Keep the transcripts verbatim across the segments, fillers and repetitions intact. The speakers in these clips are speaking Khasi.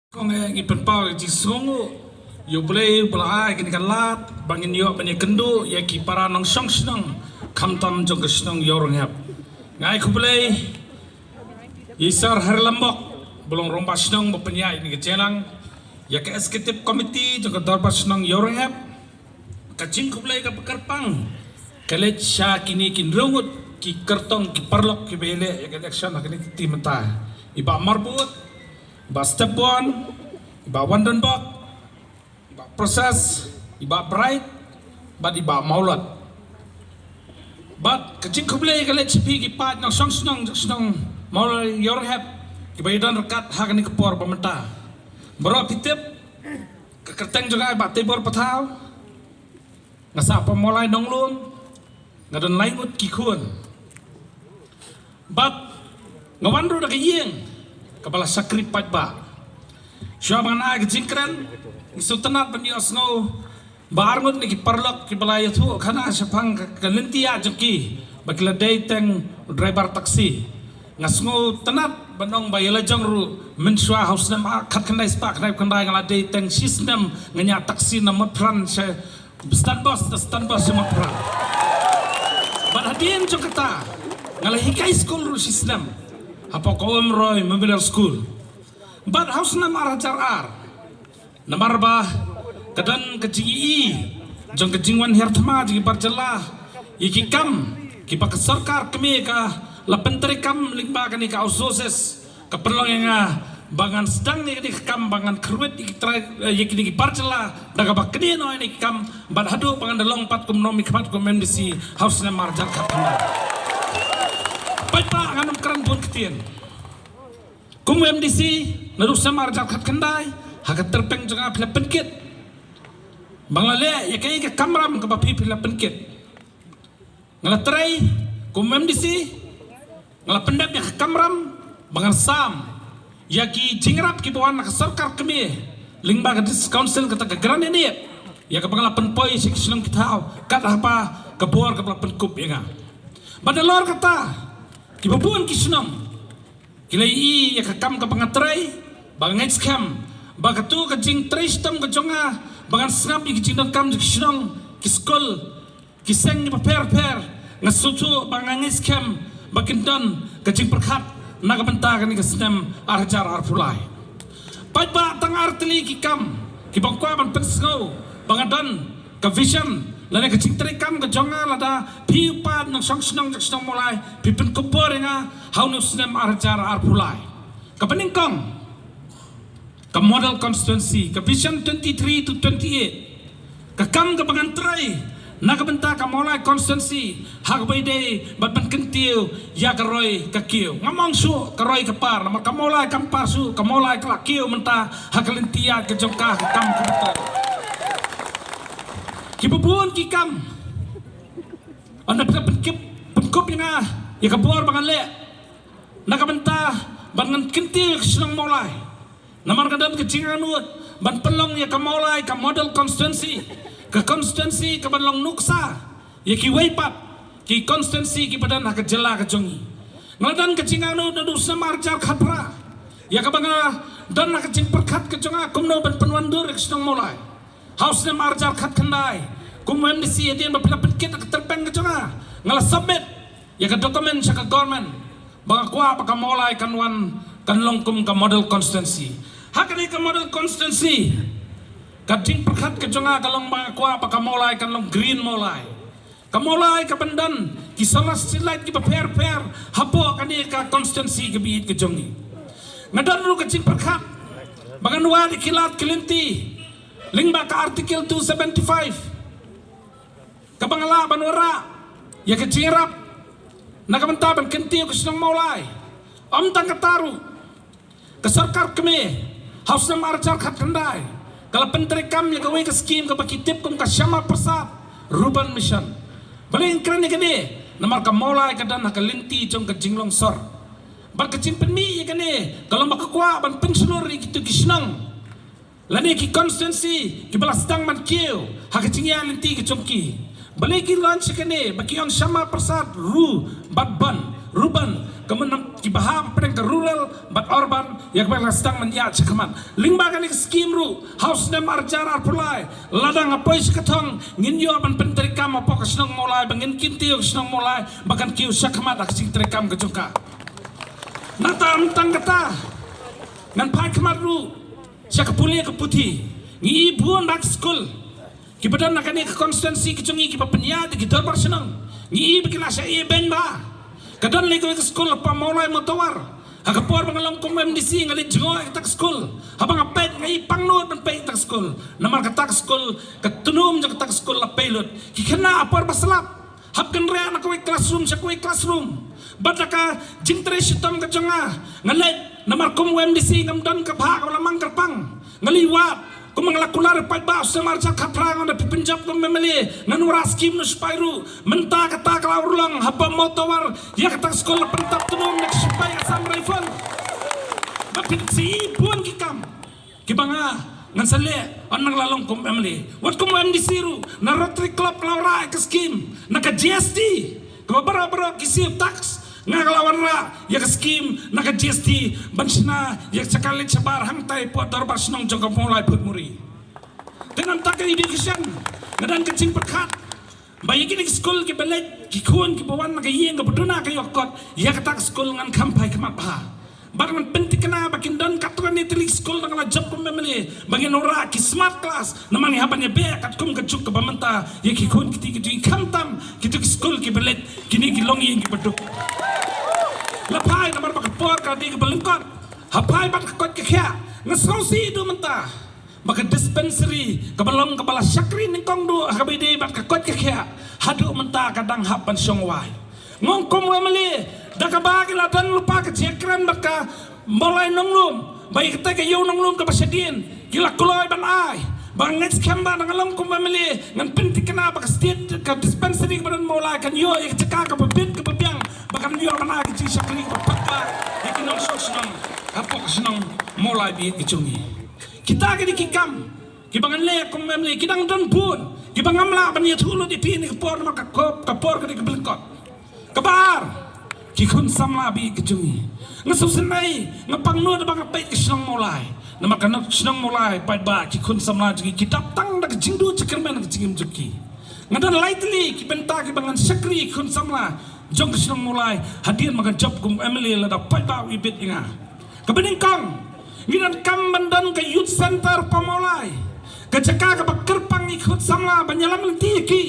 Kong eh ngi pynpaw ïa ka jingsngewnguh ïa U Blei ba u la ai kane ka lad ba ngin ïoh ban ïakynduh ïa ki para nongshong shnong khamtam jong ka shnong Ïawrynghep. Nga ai khublei ïa i Sir Harry Lambok ba long rangbah shnong ba pynïaid ïa kane ka jingïalang, ïa ka executive committee jong ka dorbar shnong Ïawrynghep. Ka jingkhublei kaba kyrpang ka leit sha kine ki hynriew ngut ki kyrtong ki paralok kiba ïaleh ïa ka election ha kane ka kti mynta. I Bah Marbud, i Bah Stepbon, i Bah Wandonbok, i Bah Proses, i Bah Bright bad i Bah Mawlot. Bad ka jingkhublei ka leit sha phi ki paid nongshong shnong jong ka shnong Mawlai Ïawrynghep kiba ïadon ryngkat ha kane ka por ba mynta. Baroh phi tip, ka kyrteng jong nga i Bah Teibor Pathaw. Nga sah ha Mawlai Nonglum. Nga don lai ngut ki khun. Bad nga wan ruh na ka ïing kaba la shakri paidbah. Shuwa ba ngan ai ka jingkren, nga sngewtynnat ban ïohsngew ba ar ngut na ki paralok kiba la ïathuh khana shaphang ka, ka lynti ïaid jong ki ba ki la dei teng u driver taxi. Nga sngewtynnat ban ong ba ïa la jong ruh mynshuwa ha u snem ar, khatkhyndai spah khyndai phew khyndai nga la dei teng shisnem nga ñiah taxi na Motphran sha Stand Bus, na Stand Bus sha Motphran. Bad hadien jong kata nga la hikai skul ruh shisnem hapoh ka Omroi Memorial School. Bad ha u snem ar hajar ar, namar ba ka don ka jingïohi jong ka jingwan hiar thma jong ki bar jylla ïa ki kam kiba ka sorkar kmie ka la pyntreikam lyngba kane ka outsources, ka pynlong ïa nga ba ngan sdang ïa kane ka kam ba ngan kyrwit ïa ki trai, eh, ïa kine ki bar jylla da kaba knieh noh ïa kane ka kam, bad haduh ba ngan da long pat kum u nongmihkhmat kum u M D C ha u snem ar hajar khatkhyndai. Paidbah, ngan ym kren bun ktien. Kum u M D C naduh u snem ar hajar khatkhyndai, ha ka tyrpeng jong nga phi la pynkit ba nga la leh ïa kaei ka kamram kaba phi, phi la pynkit. Nga la trei kum u M D C, nga la pyndep ïa ka kamram ba ngan sam ïa ki jingïarap kiba wan na ka sorkar kmie lyngba ka District Council, kata ka grant in aid, ïa kaba nga la pynpoi sha ki shnong ki thaw kat haba ka bor kaba la pynkup ïa nga. Bad nalor kata, kiba bun ki shnong ki la ïohi ïa ka kam kaba nga trei, ba nga ngeit skhem ba kato ka jingtrei shitom ka jong nga ba ngan sngap ïa ki jingdonkam jong ki shnong, ki skul, ki seng kiba pher pher, nga sngewthuh ba nga ngeit skhem ba kin don ka jingpyrkhat na ka bynta kane ka snem ar hajar arphew lai. Paidbah, tang ar tylli ki kam kiba nga kwah ban pynsngew ba nga don ka vision lane ka jingtreikam ka jong nga, lada phi u paid nongshong shnong jong ka shnong Mawlai phi pynkup bor ïa nga ha une u snem ar hajar arphew lai. Kaba nyngkong, ka model constituency, ka vision twenty-three to twenty-eight. Ka kam kaba ngan trei na ka bynta ka Mawlai constituency ha kaba ïadei bad ban kyntiew ïa ka roi ka kiew. Ngam ong shuh ka roi ka par, namar ka Mawlai kam par shuh, ka Mawlai ka la kiew mynta ha ka lynti ïaid ka jong ka, ka kam kaba trei. Kiba bun ki kam, ynda phi la pynkip, pynkup ïa nga ïa ka bor ba ngan leh na ka bynta ban ngan kyntiew ïa ka shnong Mawlai. Namar nga don ka jingangnud ban pynlong ïa ka Mawlai ka model constituency, ka constituency kaban long nuksa ïa kiwei pat ki constituency kiba don ha ka jylla ka jong ngi. Nga la don ka jingangnud naduh u snem ar hajar khatphra, ïa kaba nga don ha ka jingpyrkhat ka jong nga kumno ban pynwandur ïa ka shnong Mawlai. Ha u snem ar hajar khatkhyndai, kum u M D C, hadien ba phi la pynkit ha ka tyrpeng ka jong nga, nga la submit ïa ka document sha ka government ba nga kwah ba ka Mawlai kan wan, kan long kum ka model constituency. Ha kane ka model constituency, ka jingpyrkhat ka jong nga ka long ba nga kwah ba ka Mawlai kan long green Mawlai. Ka Mawlai kaban don ki solar street light kiba pher pher hapoh kane ka constituency kaba ïeit ka jong ngi. Nga don ruh ka jingpyrkhat ba ngan wad ïa ki lad ki lynti lyngba ka Article two seventy-five, kaba nga lah ban wanrah ïa ka jingïarap na ka bynta ban kyntiew ka shnong Mawlai. Ym tang kata ruh, ka sorkar kmie ha u snem ar hajar khatkhyndai ka la pyntreikam ïa kawei ka skim kaba ki tip kum ka Shyama Prasad Ruban Mission. Balei nga kren ïa kane? Namar ka Mawlai ka don ha ka lynti jong ka jinglong sor. Bad ka jingpynmih ïa kane ka long ba ka kwah ban pynshlur ïa kito ki shnong lane ki constituency kiba la sdang ban kiew ha ka jingïaid lynti ka jong ki. Balei ki launch ïa kane ba ki ong Shyama Prasad Ru bad Ban? ruban ka mynta ki baham pdeng ka rural bad urban ïa kaba la sdang ban ïaid shakhmat. Lyngba kane ka skim ruh ha u snem arhajar arphew lai, lada nga poi sha ka thong, ngin ïoh ban pyntreikam hapoh ka shnong Mawlai, ba ngin kyntiew ka shnong Mawlai ba kan kiew shakhmat ha ka jingtreikam ka jong ka. Nangta ym tang kata, ngan phai khmat ruh sha ka pule ka puthi. Ngi i bun bak skul kiba don na kane ka constituency ka jong ngi kiba pynïaid da ki dorbar shnong. Ngi i ba ki la shah ïehnoh bha. Ka don lei kawei ka skul ha Mawlai Mawtawar. Ha ka por ba nga long kum MDC nga leit jngoh ïa kata ka skul. Haba nga peit nga i pangnud ban peit ïa kata ka skul. Namar kata ka skul, ka tnum jong kata ka skul la pei lut. Ki khynnah ha por ba slap, hap kynriah na kawei classroom sha kawei classroom. Bad da ka jingtrei shitom ka jong nga, nga leit namar kum u MDC ngam don ka bhah kaba la mang kyrpang. Nga leit wad, kum nga la kular ïa u paidbah, u snem arhajar khatphra nga da pynjop kum MLA, ngan wanrah skim na u sipai ruh. Mynta kata ka la urlong, haba Mawtawar ïa kata ka skul la pyntap tnum na ki sipai Assam Rifle. Bad phi sa i bun ki kam kiba nga ngan sa leh ynda nga la long kum MLA. Wat kum MDC ruh, na Rotary Club la wanrah ïa ka skim na ka GST, kaba baroh baroh ki siew tax, nga ka la wanrah ïa ka skim na ka GST ban shna ïa ka jaka leit shabar hangtai hapoh dorbar shnong jong ka Mawlai Bhutmuri. Te namar ka education, nga don ka jingpyrkhat ba ïa kine ki skul kiba leit, ki khun kiba wan na ka ïing kaba duna ka ïoh kot, ïa kata ka skul ngan kham phai khmat bha. Bad ngan pynthikna ba kin don katto katne tylli ki skul, ngan la jop kum MLA ba ngin wanrah ki smart class, namar ngi hap ban ïabeh katkum ka juk kaba mynta ïa ki khun kiti kiti, khamtam kito ki skul kiba leit kine ki longïing kiba duk. La phai namar ba ka por ka dei kaba lyngkot. Ha phai bad ka koit ka khiah. Nga sngewsih duh mynta ba ka dispensary kaba long kaba la shakri nyngkong duh ha kaba ïadei bad ka koit ka khiah, haduh mynta ka dang hap ban shong wai. Nga ong kum u MLA, da kaba ki la don lypa ka jingkren bad ka Mawlai Nonglum, ba ïa kata ka ïew Nonglum kaba shadien ki la kloi ban ai. Ba nga ngeit skhem ba da nga long kum u MLA ngan pynthikna ba ka state, ka dispensary kaba don Mawlai kan ïoh ïa ka jaka kaba bit kaba biang, ba kan ïoh ban ai ka jingshakri kaba paidbah ïa ki nongshong shnong hapoh ka shnong Mawlai ba ïeit ka jong ngi. Kita ki dei ki kam kiba ngan leh kum MLA, ki dang don bun kiba ngam lah ban ïathuh lut ïa phi ha kane ka por namar ka por, ka por ka dei kaba lyngkot. Kaba ar, ki khun samla ba ïeit ka jong ngi. Nga sngewsynei, nga pangnud ba nga peit ka shnong Mawlai. Namar ka shnong Mawlai paidbah, ki khun samla jong ngi ki dap tang da ka jingduh jingkyrmen ka jingim jong ki. Nga don lai tylli ki bynta kiba ngan shakri ïa ki khun samla jong ka shnong Mawlai hadien ba ngan jop kum MLA lada paidbah u ibit ïa nga. Kaba nyngkong, ngi donkam ban don ka youth center hapoh Mawlai, ka jaka kaba kyrpang ïa ki khun samla ban ïalam lynti ïa ki.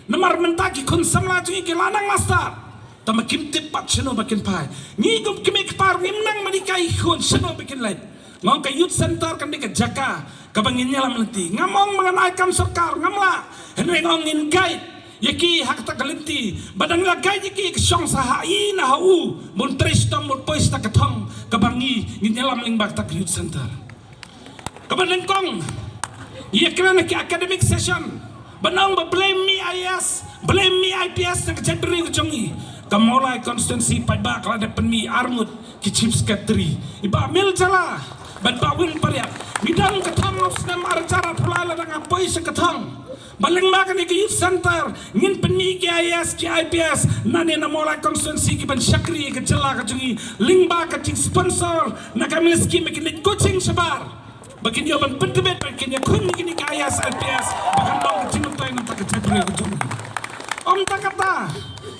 Namar mynta ki khun samla jong ngi ki la nang la stad, tangba kim tip pat shano ba kin phai. Ngi kum ki mei ki pa ngim nang ban hikai ïa ki khun shano ba kin leit. Nga ong ka youth center kan dei ka jaka kaba ngin ïalam lynti. Ngam ong ba ngan ai kam sorkar, ngam lah. Hynrei nga ong ngin guide ïa ki ha kata ka lynti, ba dang la guide ïa ki ka shong sa ha i na ha u, bun trei shitom, bun poi shata ka thong kaba ngi ngin ïalam lyngba kata ka youth center. Kaba nyngkong, ïa kren ha ki academic session, ba nang ba blame me IAS, blame me IPS na ka jaitbynriew ka jong ngi. Ka Mawlai constituency paidbah ka la dep pynmih arngut ki chief secretary, i Bah Mel Jala bad Bah Win Pariat. Ngi don ka thong ha u snem arhajar arphew lai, lada nga poi sha ka thong. Ba lyngba kane ka youth center ngin pynmih ki IAS ki IPS nangne na Mawlai constituency ki ban shakri ka jylla ka jong ngi, lyngba ka jingsponsor na ka MLA scheme, ba kin leit coaching shabar, ba kin ïoh ban pyntbit, ba kin ïakhun ïa kine ki IAS IPS, ba kan long ka jingmyntoi na ka bynta ka jaitbynriew ka jong ngi. Ym tang kata,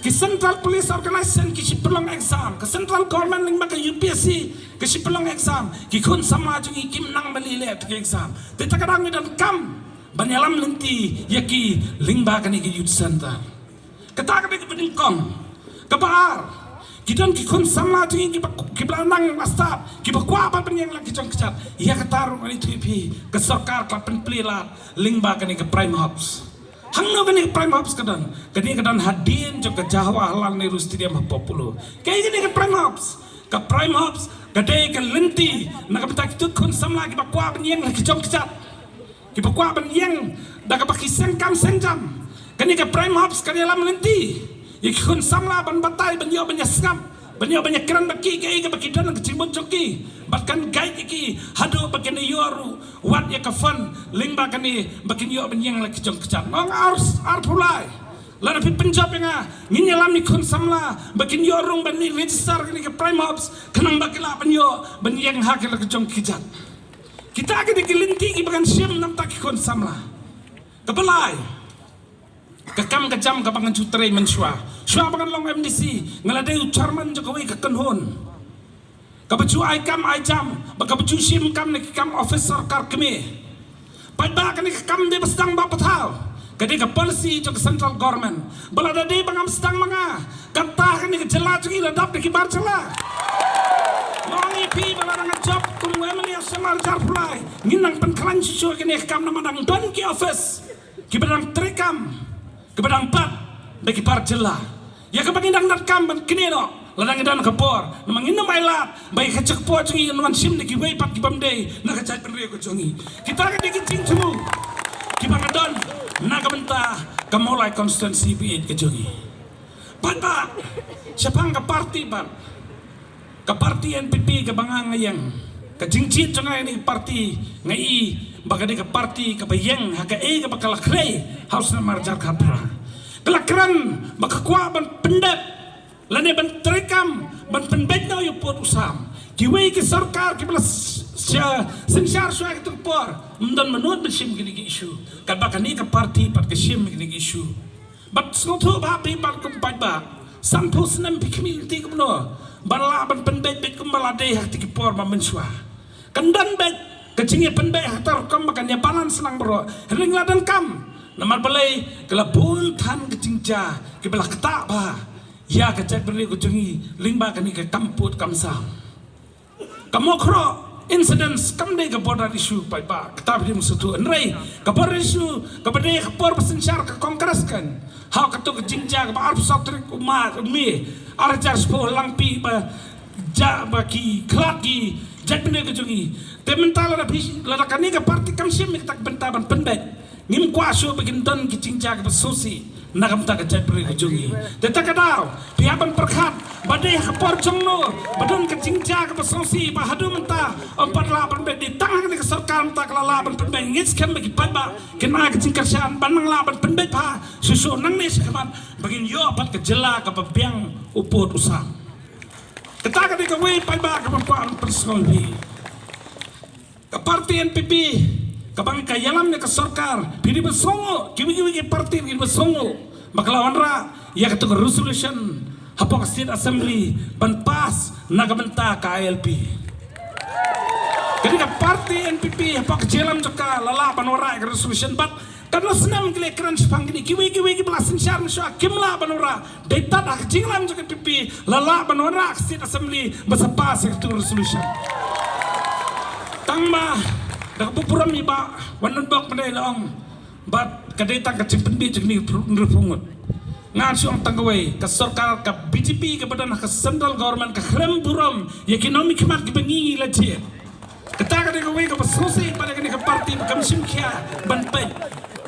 ki Central Police Organization ki shu pynlong exam, ka Central Government lyngba ka UPSC ki shu pynlong exam, ki khun samla jong ngi kim nang ban leh ïa ka exam. Te kata ka daw ngi donkam ban ïalam lynti ïa ki lyngba kane ka youth center. Kata ka dei kaba nyngkong. Kaba ar, ki don ki khun samla jong ngi kiba, kiba la nang la stad, kiba kwah ban pynïeng la ki jong ki jait. Ïa kata ruh ngan ïathuh ïa phi, ka sorkar ka la pynplie lad lyngba kane ka Prime Hops. Hangno kane ka Prime Hops ka don? Kane ka don hadien jong ka Jawaharlal Nehru Stadium hapoh Polo. Kaei kane ka Prime Hops? Ka Prime Hops ka dei ka lynti na ka bynta kito ki khun samla kiba kwah ban ïeng la ki jong ki jait, kiba kwah ban ïeng da kaba ki seng kam seng jam. Kane ka Prime Hops kan ïalam lynti ïa ki khun samla ban batai, ban ïoh ban ïasngap, ban ïoh ban ïakren bad ki, kaei kaba ki don ha ka jingmut jong ki, bad kan guide ïa ki haduh ba kin ïoh ruh wat ïa ka fund lyngba kane ba kin ïoh ban ïeng la ki jong ki jait. Nga ong ar, arphew lai. Lada phi pynjop ïa nga, ngin ïalam ïa ki khun samla ba kin ïoh rung ban leit register ha kine ki prime hops, khnang ba ki lah ban ïoh ban ïeng ha ki la ka jong ki kjat. Kita ki dei ki lynti kiba ngan shim namar ki khun samla. Kaba lai, ka kam ka jam kaba ngan ju trei mynshuwa. Shuwa ba ngan long M D C, nga la dei u chairman jong kawei ka kynhun kaba ju ai kam ai jam, bad kaba ju shim kam na ki kam office sorkar kmie. Paidbah, kane ka kam dei ba sdang ba pathaw. Ka dei ka policy jong ka central government. Ba lada dei ba ngam sdang ma nga, kata kane ka jylla jong ngi la dap da ki bar jylla. Nga ong ïa phi ba lada nga jop kum u M L A snem ar hajar arphew lai, ngin nang pynkhlaiñ shuh shuh ïa kane ka kam namar dang don ki office kiba dang treikam, kiba dang bat da ki bar jylla. Ïa kaba ngi dang donkam ban kynnoh lada ngi don ka bor, namar ngin ym ailad ba ïa ka jingkyrpad jong ngi yn wan shim na kiwei pat ki bym dei na ka jaitbynriew ka jong ngi. Kita ki dei ki jingthmu kiba nga don na ka bynta ka Mawlai constituency ba ïeit ka jong ngi. Paidbah, shaphang ka party pat, ka party N P P kaba nga nga ïeng, ka jingjied jong nga ïa kane ka party nga i ba ka dei ka party kaba ïeng ha kaei kaba ka la khrei ha u snem ar hajar khatphra. Ka la kren ba ka kwah ban pyndep lane ban treikam ban pynbeit noh ïa u pud u sam. Kiwei ki sorkar kiba la s-, s-, synshar shuwa ïa kata ka por, ym don mano ban shim kine ki issue. Katba kane ka party pat ka shim kine ki issue. Bad sngewthuh ba phi pat kum paidbah, sanphew snem phi khmih lynti kumno ban lah ban pynbeit beit kumba la dei ha kata ki por ba mynshuwa. Kan don beit ka jingïapynbeit ha kata rukom ba kan ïa balance lang baroh. Hynrei la donkam, namar balei, ka la bun than ka jingjia kiba la ktah bha ïa ka jaitbynriew ka jong ngi lyngba kane ka kam pud kam sam. Ka Mawkhroh incidents kam dei ka border issue paidbah, kata ba dei mynshuwa, hynrei ka border issue kaba dei ka por ba synshar ka Congress kan, ha kata ka jingjia kaba arphew saw tarik u Mar, u May ar hajar shiphew, Langpih ba jia ba ki khlad ki jaitbynriew ka jong ngi. Te mynta lada phi, lada kane ka party kam shim ïa kata ka bynta ban pynbeit, ngim kwah shuh ba kin don ki jingjia kiba sngewsih na ka bynta ka jaitbynriew ka jong ngi. Te kata ka daw phi hap ban pyrkhat ba dei ha ka por jong no ba don ka jingjia kaba sngewsih ba haduh mynta ym pat lah ban pynbeit. Dei tang ha kane ka sorkar mynta ka la lah ban pynbeit. Ngi skhem ba ki paidbah kin ai ka jingkyrshan ban nang lah ban pynbeit bha shuh shuh nangne shakhmat ba ngin ïoh pat ka jylla kaba biang u pud u sam. Kata ka dei kawei paidbah kaba kwah ban pynsngew ïa phi. Ka party N P P kaba ngi ka ïalam ne ka sorkar, phi dei ban sngewnguh, kiwei kiwei ki party phi dei ban sngewnguh ba ka la wanrah ïa kata ka resolution hapoh ka State Assembly ban pass na ka bynta ka I L P. Ka dei ka party N P P hapoh ka jingïalam jong ka la lah ban wanrah ïa ka resolution, bad katno snem ki la kren shaphang kine, kiwei kiwei kiba la synshar mynshuwa kim lah ban wanrah. Dei tad ha ka jingïalam jong ka N P P la lah ban wanrah ka State Assembly ba sa pass ïa kata ka resolution. Tang ba da ka burom i Bah Wannimbok mynne la ong, bad ka dei tang ka jingpynbeit jong kine ki hynriewphew ngut. Ngan shu ong tang kawei, ka sorkar ka B J P kaba don ha ka central government ka khlem burom ïa ki nongmihkhmat kiba ngi la jied. Kata ka dei kawei kaba sngewsih pat ïa kane ka party ba kam shim khia ban peit.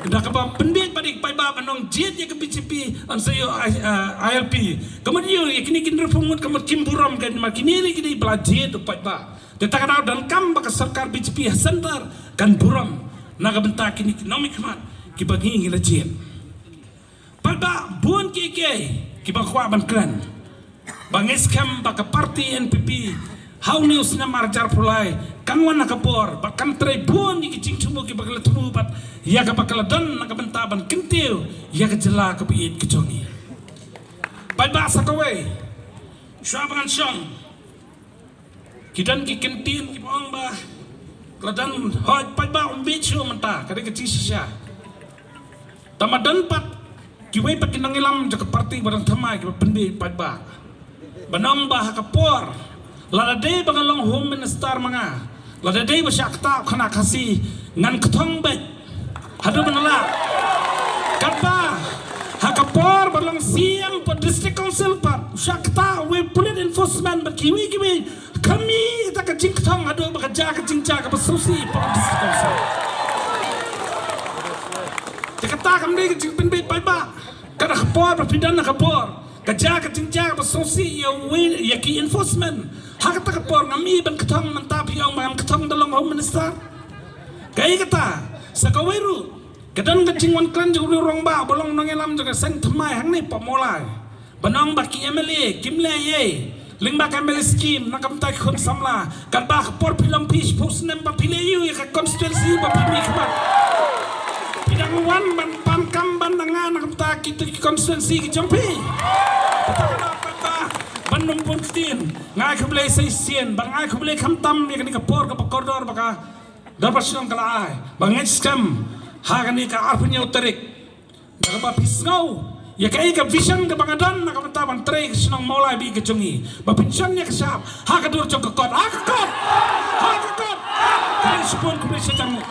Da kaba pynbeit pat ïa ki paidbah ban ong jied ïa ka B J P, yn sa ïoh I-, eh, I L P. Ka mut ïoh ïa kine ki hynriewphew ngut ka mut kim burom, ka mut kine lei kine ba la jied u paidbah. Te kata ka daw donkam ba ka sorkar B J P ha centre kan burom na ka bynta kine ki nongmihkhmat kiba ngi ngi la jied. Paidbah, bun kiei kiei kiba kwah ban kren. Ba ngi skhem ba ka party N P P ha une u snem ar hajar arphew lai kan wan ha ka bor bad kan trei bun ïa ki jingthmu kiba ka la thmu bad ïa kaba ka la don na ka bynta ban kyntiew ïa ka jylla kaba ïeit ka jong ngi. Paidbah, sa kawei, shuwa ba ngan shong, ki don ki kyntien kiba ong ba ka la don, hooid paidbah, ym bit shuh mynta, ka dei ka jingshisha. Tangba don pat kiwei pat ki nongïalam jong ka party ba dang thymmai kiba pynbeit paidbah ban ong ba ha ka por lada dei ba nga long Home Minister ma nga, lada dei ba shah ktah u khynnah Khasi, ngan kthong beit haduh ban lah. Katba ha ka por ba long C E M hapoh District Council pat, u shah ktah uwei u pulit enforcement bad kiwei kiwei. Ka mih kata ka jingkthong haduh ba ka jia ka jingjia kaba sngewsih hapoh District Council. Te kata kam dei ka jingpynbeit paidbah. Ka da ka por ba phi don ha ka bor, ka jia ka jingjia kaba sngewsih ïa uwei, ïa ki enforcement. Ha kata ka por ngam i ban kthong, mynta phi ong ba ngan kthong da long Home Minister. Kaei kata? Sa kawei ruh, Ka don ka jingwan kren jong u rangbah ba long nongïalam jong ka seng thymmai hangne Pamolai. Ba nang ba ki M L A kim leh ei ei lyngba ka M L A scheme na ka bynta ki khun samla. Katba ka por phi long phi shiphew snem ba phi leh aïu ïa ka constituency ba phi mih khmat? Phi dang wan ban pan kam ban da nga na ka bynta kito ki constituency ki jong phi? Kata ka daw katba ban nym bun ktien. Nga ai khublei sa shisien, ba nga ai khublei khamtam ïa kane ka por kaba kordor ba ka Dorbar Shnong ka la ai, ba ngeit skhem ha kane ka arphew hynñiew tarik, da kaba phi sngew ïa kaei ka vision kaba nga don na ka bynta ban trei ka shnong Mawlai ba ïeit ka jong ngi, ba phin shon ïa ka shap ha ka dur jong ka kot, ha ka kot, ha ka kot. Khublei shibun, khublei shihajar nguh.